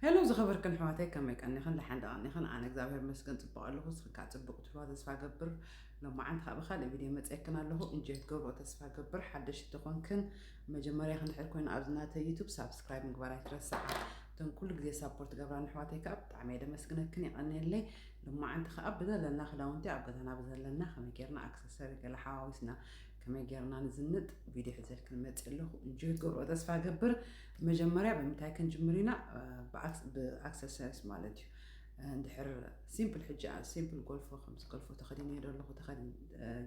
ሄሎ ዝኸበርክን ኣሕዋተይ፣ ከመይ ቀኒኽን? ደሓን ዶ ቀኒኽን? ኣነ እግዚኣብሔር ይመስገን ጽቡቕ ኣለኹ። ንስኽን ከኣ ጽቡቕ ትህልዋ ተስፋ ገብር። ሎማዓንቲ ከኣ ብኻልእ ቪድዮ መጺኤክን ኣለኹ። እንጆይ ትገብርኦ ተስፋ ገብር። ሓደሽቲ ተኾንክን መጀመርያኽን እንድሕር ኮይኑ ኣብዚ ናተይ ዩቱብ ሳብስክራይብ ምግባር ኣይትረስዓ። እተን ኩሉ ግዜ ሳፖርት ትገብራኒ ኣሕዋተይ ከኣ ብጣዕሚ እየ ደመስግነክን፣ የቐንየለይ። ሎማዓንቲ ከኣ ብዘለና ክዳውንቲ ኣብ ገዛና ብዘለና ከመይ ጌርና ኣክሰሰሪ ገለ ሓዋዊስና ከመይ ጌርና ንዝንጥ ቪድዮ ሒዘልክን መጽእ ኣለኹ። እንጆይ ትገብርኦ ተስፋ ገብር። መጀመርያ ብምንታይ ክንጅምር ኢና? ብኣክሰሰሪስ ማለት እዩ። እንድሕር ሲምፕል ሕጂ ሲምፕል ጎልፎ ከምዚ ጎልፎ ተኸዲነ እየ ዘለኹ ተኸዲን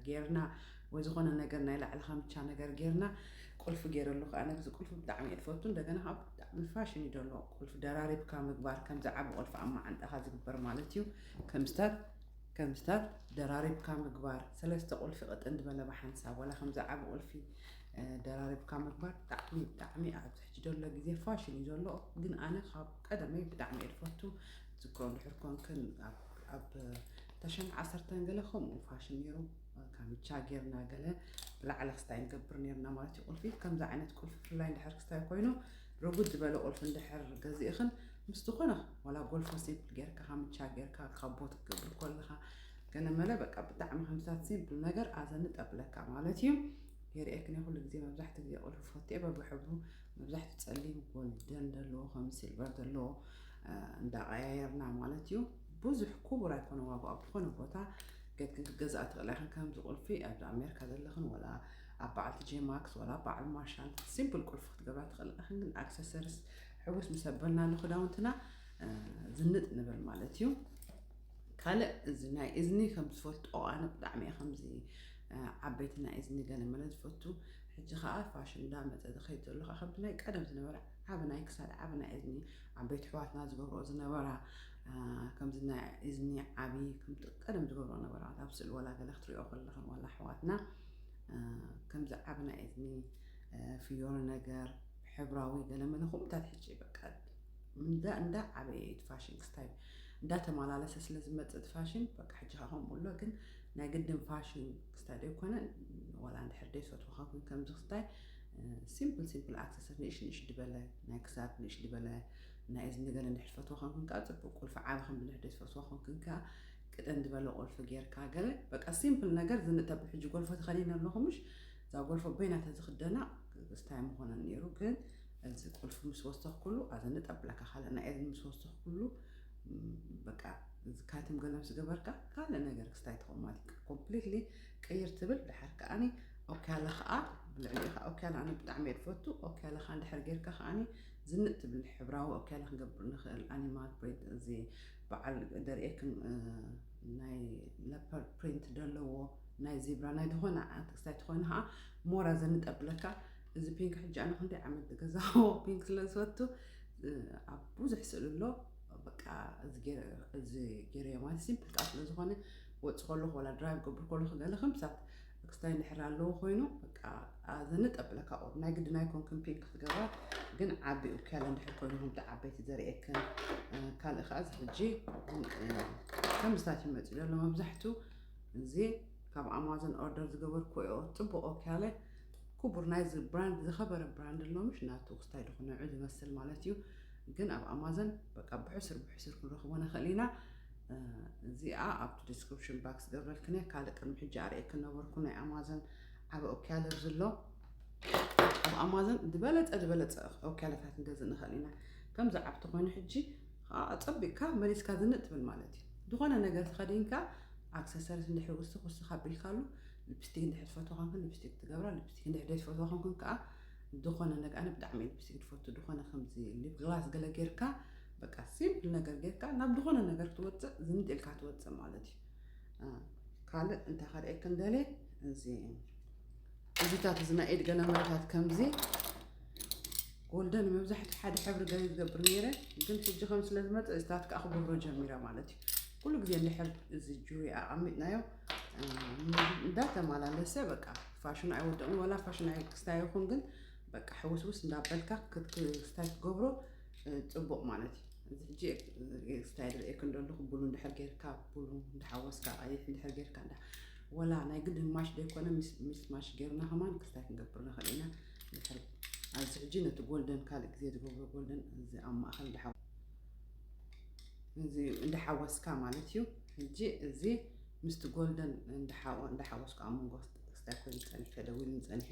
ጌርና ወይ ዝኾነ ነገር ናይ ላዕሊ ካምቻ ነገር ጌርና ቁልፊ ጌረ ኣለኹ። ኣነ እዚ ቁልፊ ብጣዕሚ እየ ዝፈቱ። እንደገና ካብ ብጣዕሚ ፋሽን እዩ ዘሎ ቁልፊ ደራሪብካ ምግባር ከምዚ ዓቢ ቁልፊ ኣብ መዓንጣኻ ዝግበር ማለት እዩ። ከምስታት ከምስታት ደራሪብካ ምግባር ሰለስተ ቁልፊ ቅጥን ዝበለ ብሓንሳብ ወላ ከምዚ ዓቢ ቁልፊ ደራሪብካ ምግባር ብጣዕሚ ብጣዕሚ ኣብዚ ሕጂ ዘሎ ግዜ ፋሽን እዩ ዘሎ። ግን ኣነ ካብ ቀደመይ ብጣዕሚ እየ ዝፈቱ። ዝክሮ እንድሕር ኮንክን ኣብ ተሸን ዓሰርተን ገለ ከምኡ ፋሽን ነይሩ። ካምቻ ጌርና ገለ ብላዕሊ ክስታይ ንገብር ነርና ማለት እዩ። ቁልፊ ከምዚ ዓይነት ቁልፊ ብፍላይ እንድሕር ክስታይ ኮይኑ ርጉድ ዝበለ ቁልፊ እንድሕር ገዚእኽን ምስ ዝኾነ ዋላ ጎልፎ ሲምፕል ጌርካ ካምቻ ጌርካ ካቦት ክገብር ከለኻ ገለ መለ በቃ ብጣዕሚ ከምስታት ሲምፕል ነገር ኣዘንጥ ኣብለካ ማለት እዩ። የርእየክን ኩሉ ግዜ መብዛሕትኡ ግዜ ቁልፊ ፈትየ በብሕብሩ መብዛሕትኡ ጸሊም ጎልደን ዘለዎ ከም ሲልቨር ዘለዎ እንዳቀያየርና ማለት እዩ። ብዙሕ ክቡር ኣይኮነ ዋጋ ኣብ ዝኾነ ቦታ ገድክን ክትገዝኣ ትኽእላ ኢኽን። ከምዚ ቁልፊ ኣብዚ ኣሜሪካ ዘለኽን ወላ ኣብ በዓልቲ ጄማክስ ወላ በዓል ማርሻል ሲምፕል ቁልፊ ክትገብራ ትኽእላ ኢኽን። ግን ኣክሰሰሪስ ሕውስ ምስ ኣበልና ንክዳውንትና ዝንጥ ንብል ማለት እዩ። ካልእ እዚ ናይ እዝኒ ከም ዝፈልጦ ኣነ ብጣዕሚ እየ ከምዚ ዓበይቲ ናይ እዝኒ ገለ መለ ዝፈቱ። ሕጂ ከዓ ፋሽን እንዳመፀ ዝኸይድ ዘሎ ከዓ ከምቲ ናይ ቀደም ዝነበረ ዓቢ ናይ ክሳድ ዓቢ ናይ እዝኒ ዓበይቲ ኣሕዋትና ዝገብርኦ ዝነበራ ከምዚ ናይ እዝኒ ዓቢ ከምቲ ቀደም ዝገብርኦ ነበራ ኣብ ስእሊ ወላ ገለ ክትሪኦ ከለኽን ወላ ኣሕዋትና ከምዚ ዓቢ ናይ እዝኒ ፍዮሪ ነገር ሕብራዊ ገለ መለ ከምኡታት ሕጂ በቃ እንዳ እንዳ ዓበየ እቲ ፋሽን ክስታይ እንዳተመላለሰ ስለ ዝመፅእ እቲ ፋሽን በቃ ሕጂ ከዓ ከምኡ ኣሎ። ግን ናይ ግድን ፋሽን ክስታይ ዘይኮነ ዋላ እንድሕር ደይ ዝፈትወካ ግን ከምዚ ክስታይ ሲምፕል ሲምፕል ኣክሰሰሪ ንእሽ ንእሽ ድበለ ናይ ክሳድ ንእሽ ድበለ ናይ እዝኒ ገለ እንድሕር ዝፈትወ ኮንክን ከዓ ፅቡቅ ቁልፊ ዓቢ ከም እንድሕር ደይ ዝፈትወ ኮንክን ከዓ ቅጥን ዝበለ ቁልፊ ጌርካ ገለ በቃ ሲምፕል ነገር ዝንጠብ ሕጂ ጎልፎ ተኸዲነ ኣለኹ ምሽ እዛ ጎልፎ በይና ተዝኽደና ክስታይ ምኾነ ነይሩ። ግን እዚ ቁልፊ ምስ ወሰኽኩሉ ኣዘንጥ ኣብለካ ካልእ ናይ እዝኒ ምስ ወሰኽኩሉ በቃ እዚ ካይትም ገለ ምስ ገበርካ ካልእ ነገር ክስታይ ትኸውን ማለት እዩ። ኮምፕሊትሊ ቅይር ትብል ድሓር ከዓኒ ኦክያለ ከዓ ብልዕሊኡ ከዓ ኦክያለ ኣነ ብጣዕሚ እየ ዝፈቱ። ኦክያለ ከዓ እንድሕር ጌርካ ከዓኒ ዝንጥ ትብል ሕብራዊ ኦክያለ ክንገብር ንኽእል ኣኒማል ፕሪንት እዚ በዓል ደርእየክን ናይ ለፐርድ ፕሪንት ዘለዎ ናይ ዜብራ ናይ ዝኾነ ዓይነት ክስታይ ትኾይኑ ከዓ ሞራ ዘንጥ ኣብለካ። እዚ ፒንክ ሕጂ ኣነ ክንደይ ዓመት ዝገዛዎ ፒንክ ስለ ዝፈቱ ኣብ ብዙሕ ስእሊ ኣሎ። በቃ እዚ ገይረዮ ማለት ሲምፕል ከዓ ስለ ዝኾነ ወፅእ ከለኹ ወላ ድራይቭ ገብር ከለኹ ገለ ከምሳት ክስታይ እንድሕር ኣለዎ ኮይኑ በቃ ዘንጥ ኣብለካ ቁር ናይ ግድን ኣይኮንክን ፒንክ ክትገብራ ግን ዓቢ ኡክያለ እንድሕር ኮይኑ ከምቲ ዓበይቲ ዘርእየክን ካልእ ከዓ እዚ ሕጂ ከምስታት ይመፅእ ዘሎ መብዛሕቱ እዚ ካብ ኣማዞን ኦርደር ዝገበርኩ እዮ ፅቡቅ ኦክያለ ክቡር ናይዚ ብራንድ ዝኸበረ ብራንድ ኣሎ ምሽ ናቱ ክስታይ ድኹነ ንዑ ዝመስል ማለት እዩ። ግን ኣብ ኣማዞን በቃ ብሕስር ብሕስር ክንረኽቦ ንኽእል ኢና። እዚኣ ኣብቲ ዲስክሪፕሽን ባክስ ገብረልክን እየ ካልእ ቅድሚ ሕጂ ኣርእየክን ነበርኩ ናይ ኣማዞን ዓበ ኦክያለ ዘሎ ኣብ ኣማዞን ዝበለፀ ዝበለፀ ኦክያለታት ንገዝእ ንኽእል ኢና። ከምዚ ዓብቲ ኮይኑ ሕጂ ከዓ ፀቢቅካ መሊስካ ዝንጥ ትብል ማለት እዩ። ዝኾነ ነገር ተኸዲንካ ኣክሰሰሪስ እንድሕር ውስኽ ውስኽ ኣቢልካሉ ሊፕስቲክ እንድሕር ትፈትዋ ኮንክን ሊፕስቲክ ትገብራ ሊፕስቲክ እንድሕር ዘይትፈትዋ ኮንክን ከዓ ዝኾነ ነገር ኣነ ብጣዕሚ ሊፕስቲክ ትፈቱ ዝኾነ ከምዚ ሊፕ ግላስ ገለ ጌርካ በቃ ሲምፕል ነገር ጌርካ ናብ ዝኾነ ነገር ክትወፅእ ዝንጥ ኢልካ ትወፅእ ማለት እዩ። ካልእ እንታይ ከርእየክን ደልየ እዚ እዚታት እዚ ናይ ኢድ ገለመለታት ከምዚ ጎልደን መብዛሕትኡ ሓደ ሕብሪ ገለ ዝገብር ነይረ ግን ሕጂ ከም ስለ ዝመፀ እዚታት ከዓ ክገብሮ ጀሚረ ማለት እዩ። ኩሉ ግዜ እንድሕር እዚ ጁሪ ኣቐሚጥናዮ እንዳተመላለሰ በቃ ፋሽኑ ኣይወድቕን ወላ ፋሽን ክስታይ ይኹን ግን በቃ ሕውስውስ እንዳበልካ ክስታይ ክትገብሮ ፅቡቕ ማለት እዩ። እዚ ሕጂ ስታይ ዝርእየክ እንደለኹ ብሉ እንድሕር ጌርካ ብሉ እንዳሓወስካ ቀይሕ እንድሕር ጌርካ እንዳ ወላ ናይ ግድን ማሽ ዘይኮነ ሚስ ማሽ ጌርና ከማን ክስታይ ክንገብር ንኽእል ኢና። እንድሕር ኣብዚ ሕጂ ነቲ ጎልደን ካልእ ግዜ ዝገብሮ ጎልደን እዚ ኣብ ማእኸል እንዳሓወ እዚ እንዳሓወስካ ማለት እዩ። ሕጂ እዚ ምስቲ ጎልደን እንዳሓወ እንዳሓወስካ ኣብ መንጎ ክስታይ ኮይኑ ጸኒሑ፣ ተደዊሉ ጸኒሑ።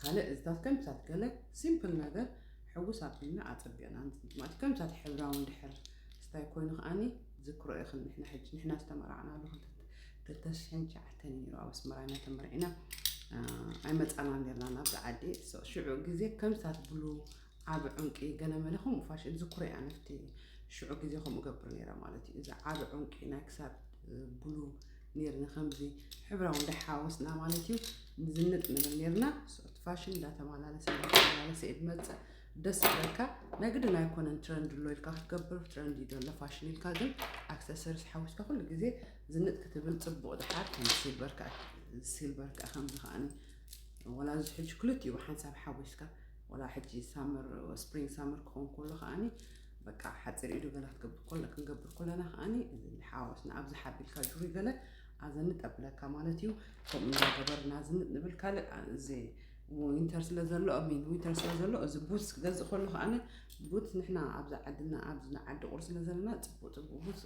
ካልእ እዚታት ከምታት ገለ ሲምፕል ነገር ሕውስ ኣቢልና ኣጸቢቕና ማለት ከምታት ሕብራዊ እንድሕር ክስታይ ኮይኑ ከኣኒ ዝክሮ ኢኽን። ንሕና ሕጂ ንሕና ዝተመራዕናሉ ክልተ ሽሕን ትሽዓተን እዩ ነይሩ ኣብ ኣስመራ ኢና ተመርዒና። ኣይመጻና ነርና ናብዚ ዓዲ። ሽዑ ግዜ ከምታት ብሉ ዓቢ ዑንቂ ገለመለ ከምኡ ፋሽን ዝክሮ እያ። ነፍቲ ሽዑ ግዜ ከምኡ ገብር ነይረ ማለት እዩ። እዚ ዓቢ ዑንቂ ናይ ክሳድ ብሉ ነይርኒ ከምዚ ሕብራዊ እንዳሓወስና ማለት እዩ። ንዝንጥ ንብል ነርና። እቲ ፋሽን እንዳተመላለሰ እንዳተመላለሰ እዩ ዝመጽእ። ደስ ይብለካ። ናይ ግድን ኣይኮነን ትረንድ ኣሎ ኢልካ ክትገብር፣ ትረንድ እዩ ዘሎ ፋሽን ኢልካ፣ ግን ኣክሰሰሪስ ሓዊስካ ኩሉ ግዜ ዝንጥ ክትብል ጽቡቕ። ድሓር ከም ሲልቨር ከኣ፣ ሲልቨር ከኣ ከምዚ ከኣኒ ወላ እዚ ሕጂ ክልቲኡ ብሓንሳብ ሓዊስካ፣ ወላ ሕጂ ሳመር፣ ስፕሪንግ ሳመር ክኸውን ከሎ ከኣኒ በቃ ሓጺር ኢዱ ገላ ክትገብር ከሎ፣ ክንገብር ከለና ከኣኒ ሓወስና ኣብዚ ሓቢልካ ጁሪ ገለ ኣዘንጥ ኣብለካ ማለት እዩ። ከምኡ እንዳገበርና ዝንጥ ንብል። ካልእ እዚ ዊንተር ስለ ዘሎ፣ ሚን ዊንተር ስለ ዘሎ እዚ ቡትስ ክገዝእ ከሎ ከኣኒ ቡትስ ንሕና ኣብዚ ዓድና ኣብዚ ዓዲ ቁር ስለ ዘለና ጽቡቅ ጽቡቅ ቡትስ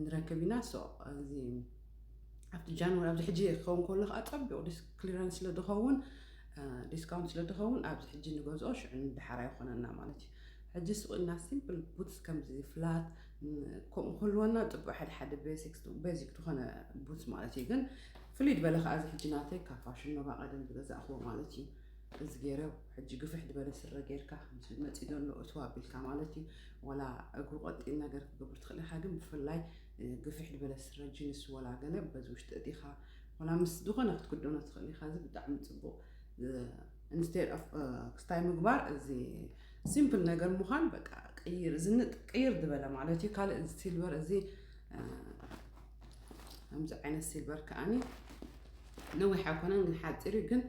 ንረክብ ኢና። ሶ እዚ ኣብቲ ጃንዋሪ ኣብዚ ሕጂ ክኸውን ከሎ ከዓ ጸቢቑ ክሊራንስ ስለ ዝኸውን፣ ዲስካውንት ስለ ዝኸውን ኣብዚ ሕጂ ንገዝኦ ሽዑ ንድሓር ኣይኮነና ማለት እዩ። ሕጂ ሱቕ ኢልና ሲምፕል ቡትስ ከምዚ ፍላት ከምኡ ክህልወና ጽቡቕ፣ ሓደ ሓደ ቤዚክ ዝኾነ ቡትስ ማለት እዩ። ግን ፍልይ ዝበለ ከዓ እዚ ሕጂ ናተይ ካብ ፋሽን ኖቫ ቀደም ዝገዛእክዎ ማለት እዩ። እዚ ገይረ ሕጂ ግፍሕ ዝበለ ስረ ጌርካ ከምዚ መፂእ ዘሎ እትው ኣቢልካ ማለት እዩ። ወላ እግሩ ቀጢን ነገር ክገብር ትኽእል ኢኻ፣ ግን ብፍላይ ግፍሕ ዝበለ ስረ ጂንስ ወላ ገለ በዚ ውሽጢ እቲኻ ወላ ምስ ዝኾነ ክትክደኖ ትኽእል ኢኻ። እዚ ብጣዕሚ ፅቡቅ። ኢንስቴድ ኦፍ ክስታይ ምግባር እዚ ሲምፕል ነገር ምዃን በቃ ቅይር ዝንጥ ቅይር ዝበለ ማለት እዩ። ካልእ እዚ ሲልቨር እዚ ከምዚ ዓይነት ሲልቨር ከኣኒ ነዊሕ ኣይኮነን ግን ሓፂር እዩ። ግን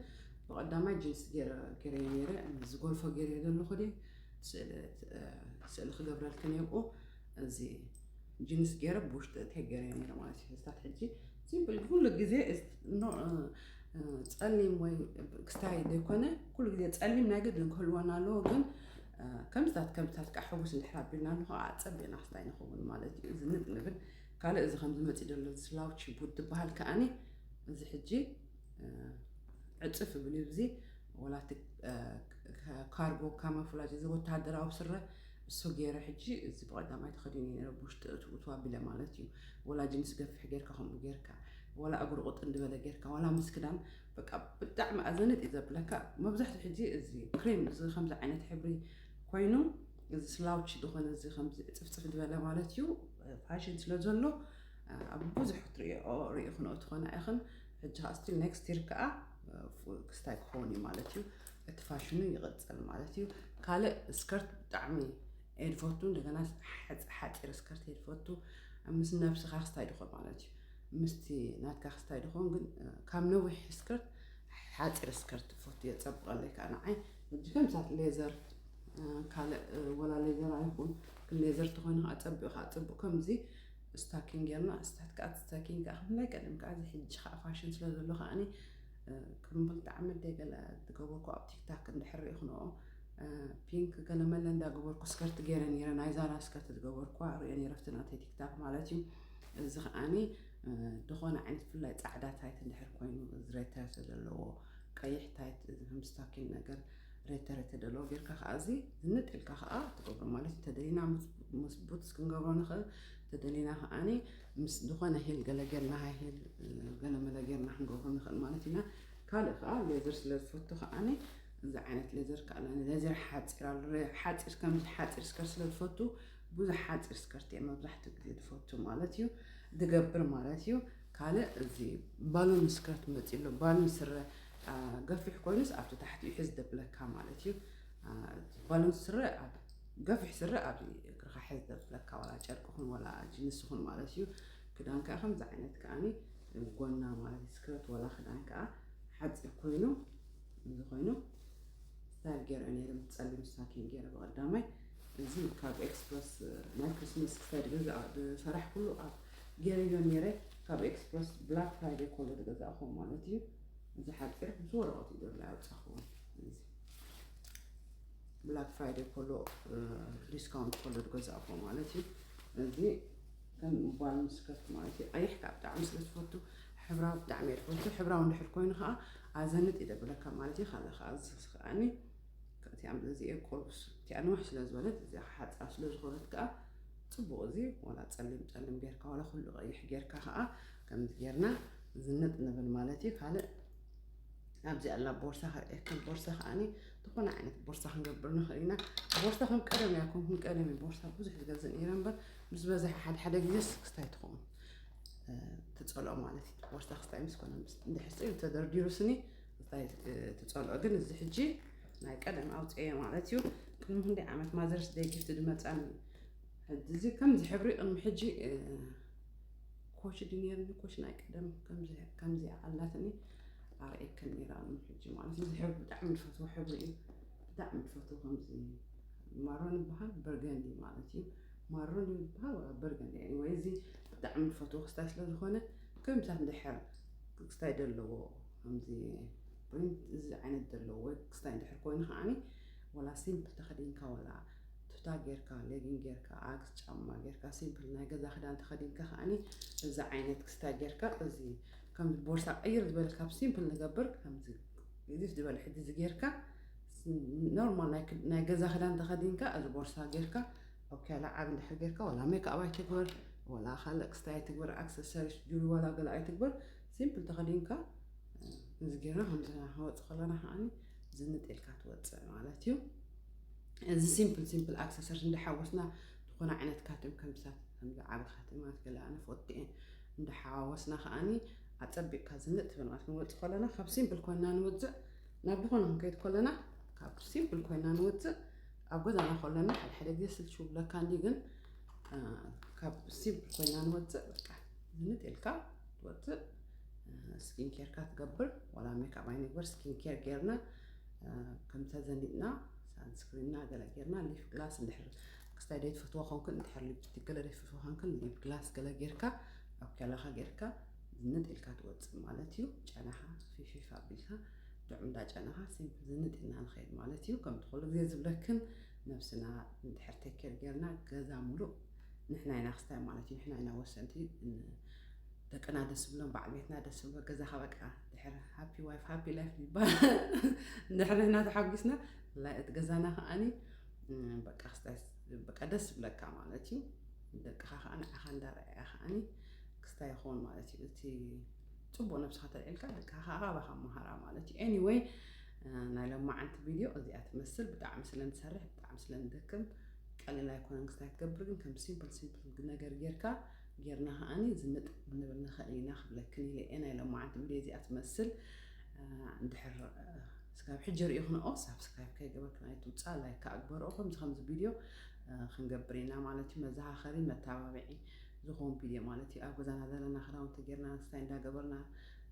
ብቐዳማይ ጂንስ ገይረ ገይረዮ ነይረ፣ ዝጎልፎ ገይረዮ ዘለኹ ድየ ስእሊ ክገብረልክን እየ። እዚ ጂንስ ገይረ ብውሽጢ እትየ ገይረዮ ነይረ ማለት እዩ። ህዝታት ሕጂ ሲምፕል ኩሉ ግዜ ጸሊም ወይ ክስታይ ዘይኮነ ኩሉ ግዜ ጸሊም ናይ ግድን ክህልወና ኣለዎ። ግን ከምዝታት ከምዝታት ከዓ ሕጉስ እንድሕር ኣቢልና ኣለኹ ኣጸቢቕና ክስታይ ንኸውን ማለት እዩ። እዚ ንጥ ንብል ካልእ እዚ ከምዚ መፂእ ዘሎ ስላውች ቡት ዝበሃል ከኣኒ እዚ ሕጂ ዕፅፍ ብል እዩ። እዚ ወላ እቲ ካርጎ ካሞፍላጅ እዚ ወታሃደራዊ ስረ እሱ ገይረ ሕጂ እዚ ብቐዳማይ ተኸዲኑ ነረ ብውሽጢ እትውቱ ኣቢለ ማለት እዩ። ወላ ጅንስ ገፊሕ ጌርካ ከምኡ ጌርካ ወላ እግሩ ቁጥን ዝበለ ጌርካ ወላ ምስ ክዳን በቃ ብጣዕሚ ኣዘንጥ እዩ ዘብለካ። መብዛሕትኡ ሕጂ እዚ ክሬም እዚ ከምዚ ዓይነት ሕብሪ ኮይኑ እዚ ስላውች ዝኾነ እዚ ከምዚ ፅፍፅፍ ዝበለ ማለት እዩ ፋሽን ስለ ዘሎ ኣብ ብዙሕ ክትሪኦ ርኢ ክንኦ ትኾና ኢኽን። ሕጂ ከዓ ስቲል ኔክስት ይር ከዓ ክስታይ ክኸውን እዩ ማለት እዩ። እቲ ፋሽኑ ይቕፅል ማለት እዩ። ካልእ ስከርት ብጣዕሚ እየ ዝፈቱ። እንደገና ሓፂር ስከርት እየ ዝፈቱ። ምስ ነብስኻ ክስታይ ድኾን ማለት እዩ። ምስቲ ናትካ ክስታይ ድኾን ግን ካብ ነዊሕ ስከርት ሓፂር ስከርት ፈቱ እየ። ፀብቐለይ ከዓ ንዓይ ሕጂ ከምሳት ሌዘር ካልእ ወላ ሌዘር ኣይኹን ሌዘር ተኾይኑ ከዓ ፀቢቑ ከዓ ፅቡቅ ከምዚ ስታኪን ጌርና ስታት ከዓ ስታኪን ከዓ ከምላይ ቀደም ከዓ እዚ ሕጂ ከዓ ፋሽን ስለ ዘሎ ከዓኒ ክምብል ጣዕሚ ደይ ገለ ዝገበርኩ ኣብ ቲክታክ እንድሕር ሪኢኽንኦ ፒንክ ገለመለ እንዳገበርኩ ስከርት ገይረ ነይረ ናይ ዛራ ስከርት ዝገበርኩ ሪኦ ነይረ ኣብቲ ናተይ ቲክታክ ማለት እዩ። እዚ ከዓኒ ዝኾነ ዓይነት ብፍላይ ፃዕዳ ታይት እንድሕር ኮይኑ ዝሬተር ዘለዎ ቀይሕ ታይት እዚ ከም ስታኪን ነገር ሬተር የተደሎ ጌርካ ከዓ እዚ ዝንጥ ኢልካ ከዓ ትገብሮ ማለት እዩ። ተደሊና ምስ ቡትስ ክንገብሮ ንኽእል፣ ተደሊና ከዓኒ ምስ ዝኾነ ሂል ገለ ጌርና ሃይ ሂል ገለ መለ ጌርና ክንገብሮ ንኽእል ማለት ኢና። ካልእ ከዓ ሌዘር ስለ ዝፈቱ ከዓኒ እዚ ዓይነት ሌዘር ከዓ ኣለኒ። ሌዘር ሓፂር ኣሎ። ሓፂር ከምዚ ሓፂር ስከር ስለ ዝፈቱ ብዙሕ ሓፂር ስከርት እየ መብዛሕትኡ ግዜ ዝፈቱ ማለት እዩ፣ ዝገብር ማለት እዩ። ካልእ እዚ ባሉን ስከርት መፂእ ኣሎ። ባሉን ስረ ገፊሕ ኮይኑስ ኣብቲ ታሕቲ እዩ ሕዝ ደብለካ ማለት እዩ። ባሉን ስረ ገፊሕ ስረ ኣብ እግርኻ ሕዝ ደብለካ ዋላ ጨርቂ ኹን ዋላ ጅንስ ኹን ማለት እዩ። ክዳን ከዓ ከምዚ ዓይነት ከዓኒ ጎና ማለት እዩ። ስከርት ዋላ ክዳን ከዓ ሓፂር ኮይኑ እዚ ኮይኑ ስታይል ገይረ ነይረ ምስ ፀሊም ስታኪን ገይረ ብቐዳማይ እዚ ካብ ኤክስፕረስ ናይ ክሪስመስ ክሳይ ዝገዛ ዝሰራሕ ኩሉ ኣብ ገይረዮ ነይረ። ካብ ኤክስፕረስ ብላክ ፍራይደይ ኮሎ ዝገዛእኹዎ ማለት እዩ። እዚ ሓፂር ምስ ወረቐቱ ዘሎ ኣውፃእኹዎ። ብላክ ፍራይደይ ኮሎ ዲስካውንት ኮሎ ዝገዛእኹዎ ማለት እዩ። እዚ ከም ባል ምስ ከፍት ማለት እዩ። ቀይሕ ከዓ ብጣዕሚ ስለ ዝፈቱ፣ ሕብራዊ ብጣዕሚ እየ ዝፈቱ። ሕብራዊ እንድሕር ኮይኑ ከዓ ኣዘንጥ ይደብለካ ማለት እዩ። ካልእ ከዓ እዚ ከዓኒ እቲኣም እዚ እየ ቁሩብ እቲኣ ንውሕ ስለ ዝበለት፣ እዚኣ ሓፃር ስለ ዝኾነት ከዓ ፅቡቕ። እዚ ዋላ ፀሊም ፀሊም ጌርካ ዋላ ኩሉ ቀይሕ ጌርካ ከዓ ከምዚ ጌርና ዝንጥ ንብል ማለት እዩ። ካልእ ኣብዚ ኣላ ቦርሳ ከርእየክን። ቦርሳ ከዓኒ ዝኾነ ዓይነት ቦርሳ ክንገብር ንኽእል ኢና። ቦርሳ ከም ቀደም እያ፣ ከም ከም ቀደም እዩ። ቦርሳ ብዙሕ ዝገዝእ ነይረ እምበር ምስ በዝሐ ሓደ ሓደ ግዜ ክስታይ ትኸውን፣ እ፣ ትጸልኦ ማለት እዩ። ቦርሳ ክስታይ ምስ ኮነ ምስ እንድሕር ስኢሉ ተደርዲሩ ስኒ ክስታይ፣ እ፣ ትጸልኦ። ግን እዚ ሕጂ ናይ ቀደም ኣውፅኤ ማለት እዩ። ቅድሚ ክንደይ ዓመት ማዘርስ ደይ ጊፍት ዝመጻኒ። ሕጂ እዚ ከምዚ ሕብሪ ቅድሚ ሕጂ፣ እ፣ ኮሽ ድኔርኒ፣ ኮሽ ናይ ቀደም ከምዚ፣ ከምዚ ኣላትኒ ኣርእየክን ነይራ ቅድሚ ሕጂ ማለት እዩ። እዚ ሕብሪ ብጣዕሚ ዝፈትዎ ሕብሪ እዩ። ብጣዕሚ ዝፈትዎ ከምዚ ማሮን ይበሃል፣ በርገንዲ ማለት እዩ። ማሮን ይበሃል ወላ በርገንዲ፣ ኤኒወይ፣ እዚ ብጣዕሚ ዝፈትዎ ክስታይ ስለ ዝኾነ፣ ከምሳት እንድሕር ክስታይ ዘለዎ፣ ከምዚ ፕሪንት እዚ ዓይነት ዘለዎ ወይ ክስታይ እንድሕር ኮይኑ ከዓኒ፣ ወላ ሲምፕል ተኸዲንካ፣ ወላ ቱታ ጌርካ፣ ሌጊን ጌርካ፣ ኣክስ ጫማ ጌርካ፣ ሲምፕል ናይ ገዛ ክዳን ተኸዲንካ ከዓኒ፣ እዚ ዓይነት ክስታይ ጌርካ፣ እዚ ከም ቦርሳ ቀይር ዝበለ፣ ካብ ሲምፕል ንገብር፣ ከምዚ ግዝፍ ዝበለ ሕጂ እዚ ጌርካ፣ ኖርማል ናይ ክ-፣ ናይ ገዛ ክዳን ተኸዲንካ፣ እዚ ቦርሳ ጌርካ፣ ኦኬ፣ ላ ዓቢ እንድሕር ጌርካ፣ ወላ ሜክኣፕ ኣይትግበር፣ ወላ ካልእ ክስታይ ኣይትግበር፣ ኣክሰሰሪስ፣ ጁሪ ዋላ ገለ ኣይትግበር፣ ሲምፕል ተኸዲንካ፣ እዚ ጌርና ከምዚ ክንወጽእ ከለና ከዓኒ ዝንጥ ኢልካ ትወጽእ ማለት እዩ። እዚ ሲምፕል፣ ሲምፕል ኣክሰሰሪስ እንዳሓወስና፣ ዝኾነ ዓይነት ካትም፣ ከምሳት፣ ከምዚ ዓቢ ካትም ማለት ገለ ኣነ ፈትየ፣ እንዳሓዋወስና ከዓኒ ኣጸቢቕካ ዝንጥ ትብል ማለት፣ ክንወጽእ ከለና ካብ ሲምፕል ኮይና ንወጽእ፣ ናብ ዝኾነ ክንከይድ ከለና ካብ ሲምፕል ኮይና ንወጽእ። ኣብ ገዛና ከለና ሓደ ሓደ ግዜ ስልችው ብለካ እንዲ፣ ግን፣ እ፣ ካብ ሲምፕል ኮይና ንወጽእ፣ በቃ ዝንጥ ኢልካ ትወጽእ። እ፣ ስኪን ኬርካ ትገብር፣ ዋላ ሜክኣፕ ኣይንግበር፣ ስኪን ኬር ጌርና፣ እ፣ ከምታ ዘኒጥና፣ ሳንስክሪንና ገለ ጌርና፣ ሊፕ ግላስ እንድሕር ክስታይ ደይ ትፈትዋ ኮንክን፣ እንድሕር ሊፕስቲክ ገለ ደይ ትፈትዋ ኮንክን፣ ሊፕ ግላስ ገለ ጌርካ፣ ኣብ ከላኻ ጌርካ ዝንጥ ኢልካ ትወጽእ ማለት እዩ። ጨናኻ ፊፊፍ ኣቢልካ፣ ጥዑም እንዳ ጨናኻ ሲምፕል ዝንጥ ኢልና ንኸይድ ማለት እዩ። ከምቲ ኩሉ ግዜ ዝብለክን፣ ነብስና እንድሕር ቴክ ኬር ጌርና፣ ገዛ ሙሉእ ንሕና ኢና ክስታይ ማለት እዩ። ንሕና ኢና ወሰንቲ። ን-፣ ደቅና ደስ ብሎም፣ በዓል ቤትና ደስ ብሎ፣ ገዛኻ በቃ ድሕር ሃፒ ዋይፍ ሃፒ ላይፍ ይባል። እንድሕር ንሕና ተሓጒስና፣ ላ-፣ እቲ ገዛና ከዓኒ፣ ም፣ በቃ ክስታይ፣ በቃ ደስ ብለካ ማለት እዩ። ደቅኻ ከዓ ንዓኻ እንዳረኣያ ከዓኒ ክስታይ ይኸውን ማለት እዩ። እቲ ጽቡቕ ነብስኻ ተልዒልካ፣ ደቅኻ ከዓ ካባኻ መሃራ ማለት እዩ። ኤኒወይ፣ እ፣ ናይ ሎማዓንቲ ቪድዮ እዚኣ ትመስል። ብጣዕሚ ስለ ንሰርሕ፣ ብጣዕሚ ስለ ንደክም፣ ቀሊል ኣይኮነን ክስታይ ትገብር፣ ግን ከም ሲምፕል፣ ሲምፕል ነገር ጌርካ፣ ጌርና ከዓኒ ዝንጥ ንብል ንኽእል ኢና ክብለክን ኢለ እየ። ናይ ሎማዓንቲ ቪድዮ እዚኣ ትመስል። እ፣ እንድሕር፣ እ፣ ስጋብ ሕጂ ርኢኹንኦ፣ ሳብስክራይብ ከይገበርክን ኣይትውጻእ፣ ላይክ ከኣ ግበርኦ። ከምዚ፣ ከምዚ ቪድዮ፣ እ፣ ክንገብር ኢና ማለት እዩ። መዘኻኸሪ፣ መተባብዒ ዝኸውን ቪድዮ ማለት እዩ። ኣብ ገዛና ዘለና ክዳውንቲ ጌርና፣ ክስታይ እንዳገበርና፣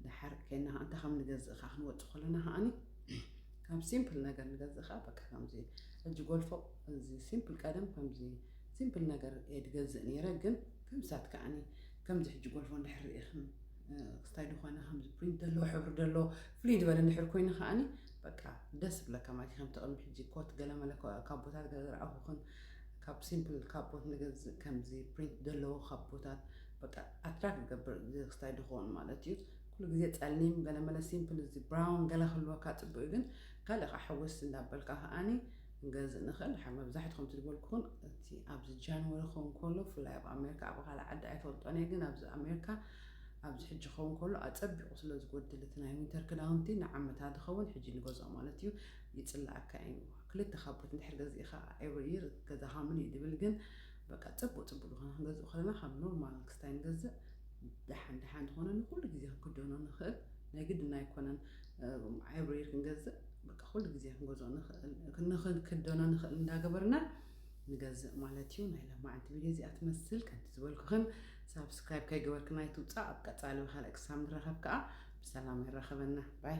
ድሓር ኬንና ከኣ እንታይ ከም ንገዝእ ከኣ ክንወጽእ ከለና ከዓኒ፣ ካብ ሲምፕል ነገር ንገዝእ ከኣ፣ በቃ ከምዚ፣ ሕጂ ጎልፎ፣ እዚ ሲምፕል፣ ቀደም ከምዚ ሲምፕል ነገር እየ ድገዝእ ነይረ፣ ግን ከምሳት ከዓኒ፣ ከምዚ ሕጂ ጎልፎ እንድሕር ርኢኽን፣ እ፣ ክስታይ ድኾነ ከምዚ ፕሪንት ዘለዎ፣ ሕብሪ ዘለዎ፣ ፍልይ ዝበለ እንድሕር ኮይኑ ከዓኒ፣ በቃ ደስ ብለካ ማለት እዩ። ከምቲ ቅድሚ ሕጂ ኮት ገለመለ፣ ካ-፣ ካቦታት ገለ ዝረኣኹኽን፣ ካብ ሲምፕል ካቦት ንገዝእ፣ ከምዚ ፕሪንት ዘለዎ ካቦታት፣ በቃ ኣትራክት ዝገብር ክስታይ ድኾን ማለት እዩ። ኩሉ ግዜ ጸሊም፣ ገለመለ ሲምፕል፣ እዚ ብራውን ገለ ክህልወካ ጽቡቅ እዩ፣ ግን ካልእ ከኣ ሕውስ እንዳበልካ ከዓኒ ክንገዝእ ንኽእል። ድሓር መብዛሕትኹም ትዝበልኩኹን፣ እቲ ኣብዚ ጃንዋሪ ክኸውን ከሎ፣ ብፍላይ ኣብ ኣሜሪካ፣ ኣብ ካልእ ዓዲ ኣይፈልጦን እየ፣ ግን ኣብዚ ኣሜሪካ ኣብዚ ሕጂ ክኸውን ከሎ ኣጸቢቑ ስለ ዝጎድል፣ እቲ ናይ ዊንተር ክዳውንቲ ንዓመታ ዝኸውን ሕጂ ንገዝኦ ማለት እዩ። ይጽላኣካ እዩ። ክልተ ካቦት እንድሕር ገዚእኻ፣ ኤቭሪ ይር ገዛኻ ምሉእ እዩ ድብል፣ ግን በቃ ጽቡቅ ጽቡቅ ዝኾነ ክንገዝእ ከለና፣ ካብ ኖርማል ክስታይ ንገዝእ፣ ደሓን ደሓን ዝኾነ ንኹሉ ግዜ ክንክደኖ ንኽእል፣ ናይ ግድና ኣይኮነን፣ እ፣ ኤቭሪ ይር ክንገዝእ፣ በቃ ኩሉ ግዜ ክንገዝኦ ንኽእል፣ ንኽንክደኖ ንኽእል እንዳገበርና ንገዝእ ማለት እዩ። ናይ ሎማዓንቲ ቪድዮ እዚኣ ትመስል። ከምቲ ዝበልኩኽን፣ ሳብስክራይብ ከይገበርክን ኣይትውጻእ። ኣብ ቀጻሊ ብኻልእ ክሳብ ንራኸብ ከኣ ብሰላም የራኸበና። ባይ።